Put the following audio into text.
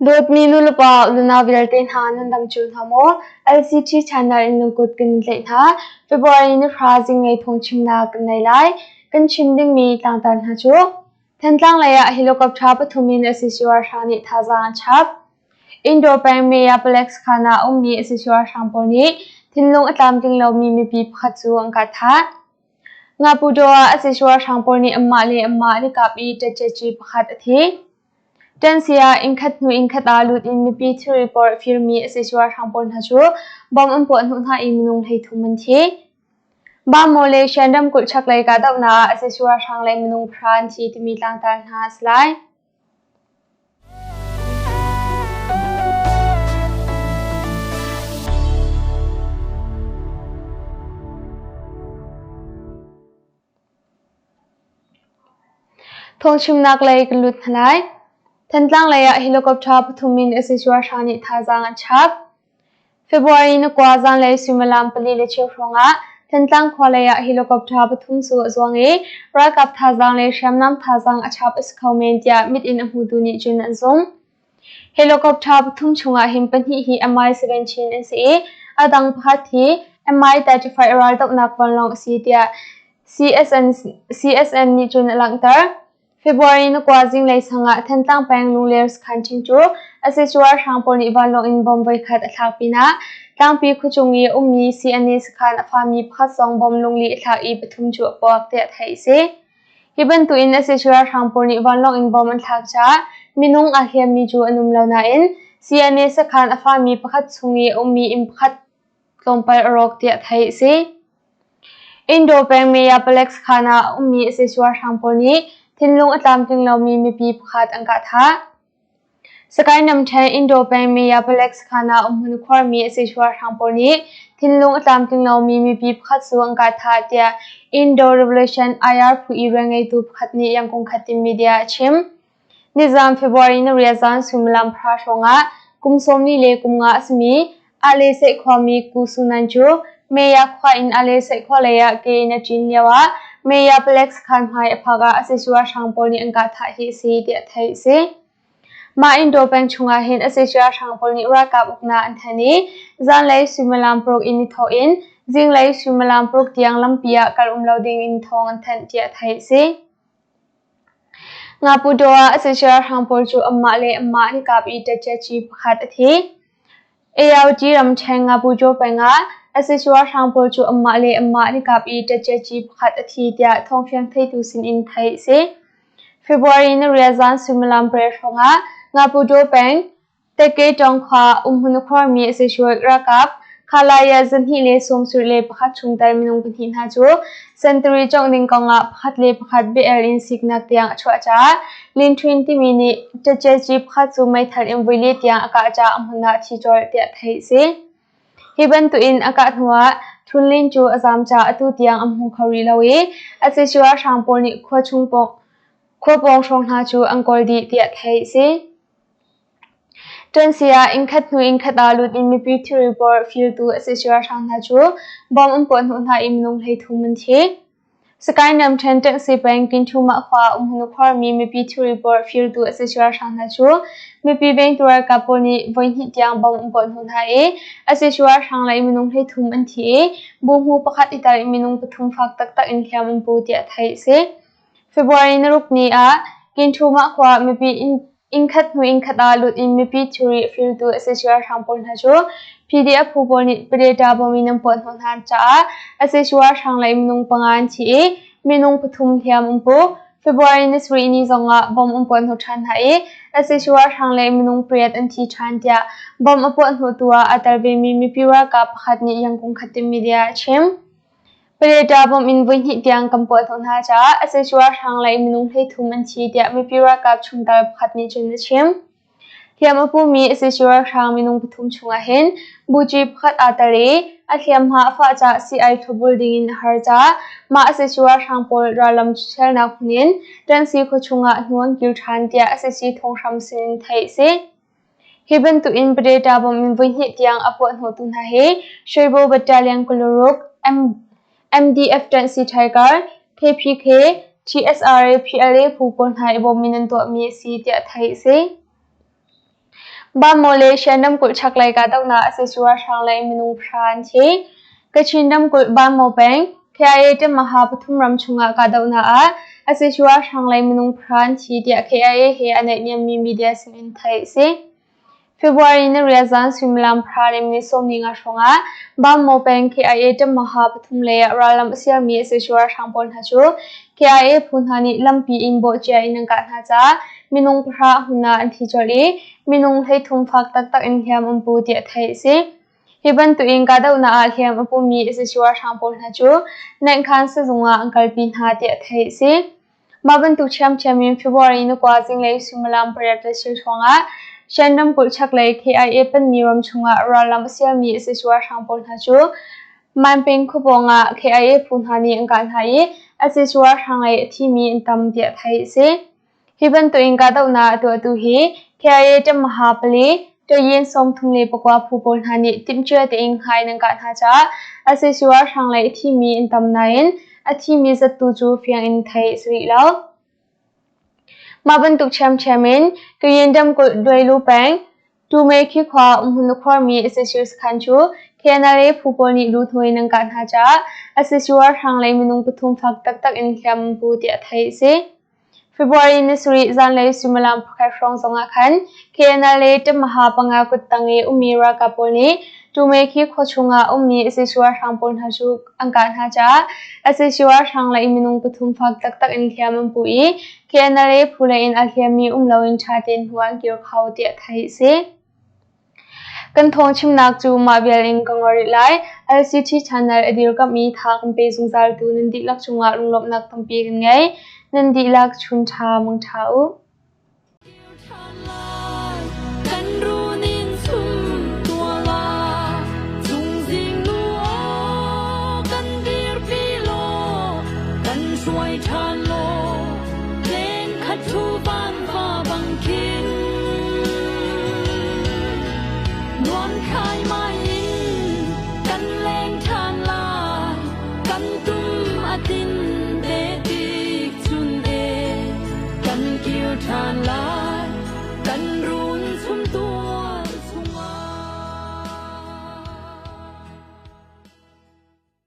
Dawtmi nulepa unau vialte hna nan dam cio hna maw? LCT channel in lungkut kan in tlaih hna. February ni hra zinglei phungchimnak kan nei lai. Kan chim dingmi tlangtar hna cu Thantlang lei ah helicopter pathum in SCC ralhrang nih thazaang an chap. Indo peng Minneapolis khaan ah a ummi SCC ralhrang pawl nih thinlung a tlamtling lomi mipi pakhat cu an kah thah. Ngapudaw ah SCC ralhrang pawl nih anmah le anmah an i kap i ṭetṭetci pakhat a thi. Ṭansi ah innkhat hnu innkhat ah lut in mipi thilri pawl a firmi SCC ralhrang pawl hna cu bomb an puah hnawh hna i minung 33 an thi. Bamaw le Shan ramkulh chaklei kahdohnak ah SAC ralhrang le minung pahra an thi timi tlangtar hna a si lai. Phungchimnak lei kan lut hna lai. Thantlang lei ah helicopter pathum in SAC ralhrang nih thazaang an chap. February ni kua zanlei suimilam 4:15 hrawngah Thantlang khua lei ah helicopter pathum cu a zuang i ralkap thazaang le hriamnam thazaang a chap a si kho men tiah mit in a hmutu nih cun an zumh. Helicopter pathum chungah hin pahnih hi Mi-17 an si i a dang pakhat hi Mi-35 raldohnak vanlawng a si tiah CSN nih cun a langhter. February ni kua zinglei sang ah Thantlang peng Lungler sakhan ṭhing cu SAC ralhrang pawl nih vanlawng in bomb voikhat a thlak pinah Tlangpi khuachung i a ummi CNA sakhan a fami pakhat zong bomb lungli a thlak i pathum cu a puak tiah theih a si. Hi bantukin SAC ralhrang pawl nih vanlawng in bomb an thlak caah minung aa hliammi cu an um lo nain CNA sakhan a fami pakhat chung i a ummi inn pakhat tlawmpal a rawk tiah theih a si. Indo peng Minneapolis khaan ah a ummi SAC ralhrang pawl nih thinlung a tlamtling lomi mipi pakhat an kah thah. Sakae namṭhen Indo peng Minneapolis khaan ah umhmun khuarmi SAC ralhrang pawl nih thinlung a tlamtling lomi mipi pakhat cu an kah thah tiah Indo Revolution IR phu i rianngeitu pakhat nih Yangon Khatin media a chim. Nizaan February ni riat zan suimilam pahra hrawngah kum 40 le kum nga a simi Aleseih khuami Ku Sunan cu Meya khua in Aleseih khua lei ah ke in a ṭin lioah Meya palek sakhan hmai a phak ah a sac ralhrang pawl nih an kah thah hi a si tiah theih a si. Mah Indo peng chungah hin a sac ralhrang pawl nih ralkap uknak an thanh i zanlei suimilam paruk in ni thawh in zinglei suimilam paruk tiang lampi ah kal um lo ding in thawng an thanh tiah theih a si. Ngapudaw ah a sac ralhrang pawl cu anmah le anmah an i kap i ṭetṭetci pakhat a thi. AOT ramṭhen Ngapudaw peng ah a sac ralhrang pawl cu anmah le anmah an i kap i ṭetṭetci pakhat a thi tiah thawngfiang theitu sinin theih a si. February ni riat zan suimilam pariat hrawngah Ngapudaw peng Teketawng khua umhmun a khuarmi a si ralkap Khalaya 271 chungtel minung pahnih hna cu sentari cawngh ding kongah pakhat le pakhat bia-el in siknak tiang a chuah caah Lin Htwin timi nih ṭetṭetci pakhat cu meithal in voili tiang a kah caah a hmun ah a thi colh tiah theih a si. Hi bantukin a kah hnuah Htun Lin cu a zaam caah atu tiang an hmu kho rih lo i a ralhrang pawl nih khua chung khua pawng hrawng hna cu an kawl dih tiah theih a si. Ṭansi ah innkhat hnu innkhat ah lut in mipi thilri pawl firtu a si ralhrang hna cu bomb an puah hnawh hna i minung 33 an thi. Sakae ramṭhen Ṭansi peng Kinṭhumah khua umhmun a khuarmi mipi thilri pawl firtu a si ralhrang hna cu mipi vengtu ralkap pawl nih voihnih tiang bomb an puah hnawh hna i a si ralhrang lei minung 33 an thi i buhmu pakhat i tel in minung pathum fak taktak in hliam an pu tiah theih a si. February ni ruk ni ah Kinṭhumah khua mipi Innkhat hnu innkhat ah lut in mipi thilri a firtu sac ralhrang pawl hna cu PDF phu pawl nih Predator bomb in an puah hnawh hna caah sac ralhrang lei minung panga an thi i minung pathum hliam an pu. February ni sarih ni zongah bomb an puah hnawh ṭhan hna i sac ralhrang lei minung pariat an thi ṭhan tiah bomb a puah hnawhtu ah aa tel vemi mipi ralkap pakhat nih Yangon Khatim media ah a chim. Predator bomb in voihnih tiang kan puah hnawh hna caah sac ralhrang lei minung 33 an thi tiah mipi ralkap chungtel pakhat nih cun a chim. Hliam a pumi sac ralhrang minung pathum chungah hin buci pakhat aa tel i a hliamhma a fah caah sii-ai thlopbul dingin a har caah mah sac ralhrang pawl rallam chelnak hmun in Ṭansi khuachung ah hnu an kir ṭhan tiah sac thonghram sinin theih a si. Hi bantukin Predator bomb in voihnih tiang a puah hnawhtu hna hi Shwebo Battalion 26, MDF ṭanhsi Tiger, KPK, TSRA, PLA phu pawl hna i bawm in an tuahmi a si tiah theih a si. Bamaw le Shan ramkulh chaklei kahdohnak a si ralhrang lei minung pahra an thi. Kachin ramkulh Bamaw peng, KIA Temaha pathum ram chungah kahdohnak ah a si ralhrang lei minung pahra an thi tiah KIA he a naihniammi media sinin theih a si. February ni riat zan suimilam pahra le minute 15 hrawngah Bamaw peng KIA Temaha pathum lei ah rallam a sialmi a si ralhrang pawl hna cu KIA phu hna nih lampi in bawhcia in an kah hna caah minung pahra hmun ah an thi colh i minung 13 fak taktak in hliam an pu tiah theih a si. Hi bantukin kahdohnak ah hliam a pumi sac ralhrang pawl hna cu Naihkhan sizung ah an kalpi hna tiah theih a si. Mah bantuk ṭhiamṭhiam in February ni kua zinglei suimilam pariat le cheu hrawngah Shan ramkulh chaklei KIA panmi ram chungah rallam a sialmi sac ralhrang pawl hna cu Manping khuapawng ah KIA phu hna nih an kah hna i sac ralhrang lei a thimi an tam tiah theih a si. Hi bantukin kahdohnak a tuahtu hi KIA ṭammaha pali Tayin 39 phu pawl hna nih timhcia tein hnga in an kah hna caah sac ralhrang lei a thimi an tam nain a thimi zat tu cu fiang in theih a si rih lo. Mah bantuk ṭhiamṭhiam in Kayin ramkulh Dweilu peng Tumekhi khua umhmun a khuarmi sac sakhan cu KNLA phu pawl nih luhnawi in an kah hna caah sac ralhrang lei minung pathum fak taktak in hliam an pu tiah theih a si. February ni sarih zanlei suimilam pakhat hrawng zongah khan KNLA Tamaha panga kuttang i ummi ralkap pawl nih Tumekhi khua chungah ummi sac ralhrang pawl hna cu an kah hna caah sac ralhrang lei minung pathum fak taktak in hliam an pu i KNLA phu lei in a hliammi um loin ṭha tein hnu an kir kho tiah theih a si. Kan thawngchimnak cu mah vial in ka ngol rih lai. LCT channel a dirkamh i tha kan pe zungzaltu nan dihlak cungah lunglawmhnak tampi kan ngei. Nan dihlak chun ṭha mangṭha u.